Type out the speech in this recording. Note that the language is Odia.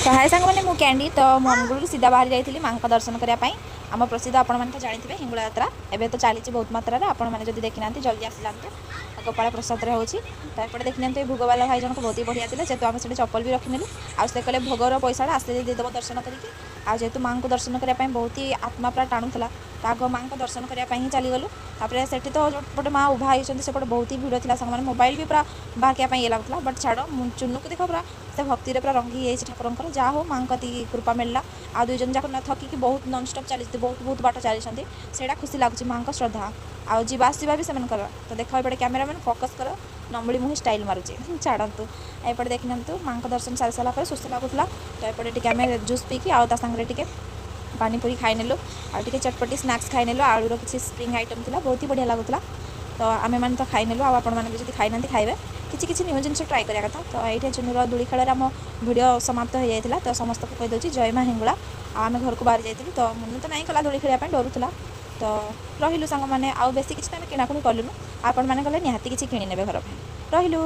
ତ ହାଇ ସାଙ୍ଗମାନେ, ମୁଁ କ୍ୟାଣ୍ଡି। ତ ମୁଁ ଅନୁଗୁଳରୁ ସିଧା ବାହାରି ଯାଇଥିଲି ମାଆଙ୍କ ଦର୍ଶନ କରିବା ପାଇଁ। ଆମ ପ୍ରସିଦ୍ଧ, ଆପଣମାନେ ତ ଜାଣିଥିବେ, ହିଙ୍ଗୁଳା ଯାତ୍ରା ଏବେ ତ ଚାଲିଛି ବହୁତ ମାତ୍ରାରେ। ଆପଣମାନେ ଯଦି ଦେଖିନାହାନ୍ତି, ଜଲ୍ଦି ଆସିଯାଆନ୍ତୁ। ଗୋପାଳ ପ୍ରସାଦରେ ହେଉଛି। ତ ଏପଟେ ଦେଖିନିଅନ୍ତୁ, ଏ ଭୋଗବାଲା ଭାଇ ଜଣକ ବହୁତ ହି ବଢ଼ିଆ ଥିଲେ। ଯେହେତୁ ଆମେ ସେଠି ଚପଲ ବି ରଖିନେଲୁ ଆଉ ସେ କହିଲେ ଭୋଗର ପଇସାଟା ଆସିଲେ ଦେଇଦେବ ଦର୍ଶନ କରିକି। ଆଉ ଯେହେତୁ ମାଆଙ୍କୁ ଦର୍ଶନ କରିବା ପାଇଁ ବହୁତ ହି ଆତ୍ମା ପୁରା ଟାଣୁଥିଲା, ତ ଆଗ ମାଆଙ୍କ ଦର୍ଶନ କରିବା ପାଇଁ ହିଁ ଚାଲିଗଲୁ। ତାପରେ ସେଠି ତ ଯେଉଁପଟେ ମା ଉଭା ହେଇଛନ୍ତି, ସେପଟେ ବହୁତ ହି ଭିଡ଼ ଥିଲା ସାଙ୍ଗମାନେ। ମୋବାଇଲ ବି ପୁରା ବାହାରିବା ପାଇଁ ଇଏ ଲାଗୁଥିଲା। ବଟ୍ ଛାଡ଼, ଚୁନୁକୁ ଦେଖ, ପୁରା ସେ ଭକ୍ତିରେ ପୁରା ରଙ୍ଗି ହେଇଯାଇଛି ଠାକୁରଙ୍କର। ଯାହା ହଉ, ମାଆଙ୍କ ଅତି କୃପା ମିଳିଲା। ଆଉ ଦୁଇ ଜଣ ଯାକ ନ ଥକିକି ବହୁତ ନନଷ୍ଟପ୍ ଚାଲିଛନ୍ତି, ବହୁତ ବହୁତ ବାଟ ଚାଲିଛନ୍ତି। ସେଇଟା ଖୁସି ଲାଗୁଛି, ମାଆଙ୍କ ଶ୍ରଦ୍ଧା ଆଉ ଯିବା ଆସିବା ବି ସେମାନଙ୍କର। ତ ଦେଖ, ଏପଟେ କ୍ୟାମେରାମ୍ୟାନ୍ ଫୋକସ୍ କର, ନମ୍ବଳି ମୁହିଁ ଷ୍ଟାଇଲ୍ ମାରୁଛି। ଛାଡ଼ନ୍ତୁ, ଏପଟେ ଦେଖିନିଅନ୍ତୁ, ମାଆଙ୍କ ଦର୍ଶନ ସାରି ସାରିଲା ପରେ ସୁସ୍ଥ ଲାଗୁଥିଲା। ତ ଏପଟେ ଟିକେ ଆମେ ଜୁସ୍ ପିଇକି ଆଉ ତା ସାଙ୍ଗରେ ଟିକେ ପାନିପୁରୀ ଖାଇନେଲୁ ଆଉ ଟିକେ ଚଟପଟି ସ୍ନାକ୍ସ ଖାଇନେଲୁ। ଆଳୁର କିଛି ସ୍ପ୍ରିଙ୍ଗ ଆଇଟମ୍ ଥିଲା, ବହୁତ ହି ବଢ଼ିଆ ଲାଗୁଥିଲା। ତ ଆମେମାନେ ତ ଖାଇନେଲୁ, ଆଉ ଆପଣମାନେ ବି ଯଦି ଖାଇନାହାନ୍ତି, ଖାଇବେ। କିଛି କିଛି ନ୍ୟୁ ଜିନିଷ ଟ୍ରାଏ କରିବା କଥା। ତ ଏଇଠି ଚୁନୁର ଦୋଳି ଖେଳରେ ଆମ ଭିଡ଼ିଓ ସମାପ୍ତ ହୋଇଯାଇଥିଲା। ତ ସମସ୍ତଙ୍କୁ କହିଦେଉଛି ଜୟ ମା ହିଙ୍ଗୁଳା। ଆଉ ଆମେ ଘରକୁ ବାହାରି ଯାଇଥିଲୁ। ତ ମୁନୁ ତ ନାଇଁ କଲା ଦୋଳି ଖେଳିବା ପାଇଁ, ଡରୁଥିଲା। ତ ରହିଲୁ ସାଙ୍ଗମାନେ। ଆଉ ବେଶୀ କିଛି ତ ଆମେ କିଣାକୁଣି କଲୁନୁ। ଆପଣମାନେ ଗଲେ ନିହାତି କିଛି କିଣିନେବେ ଘର ପାଇଁ। ରହିଲୁ।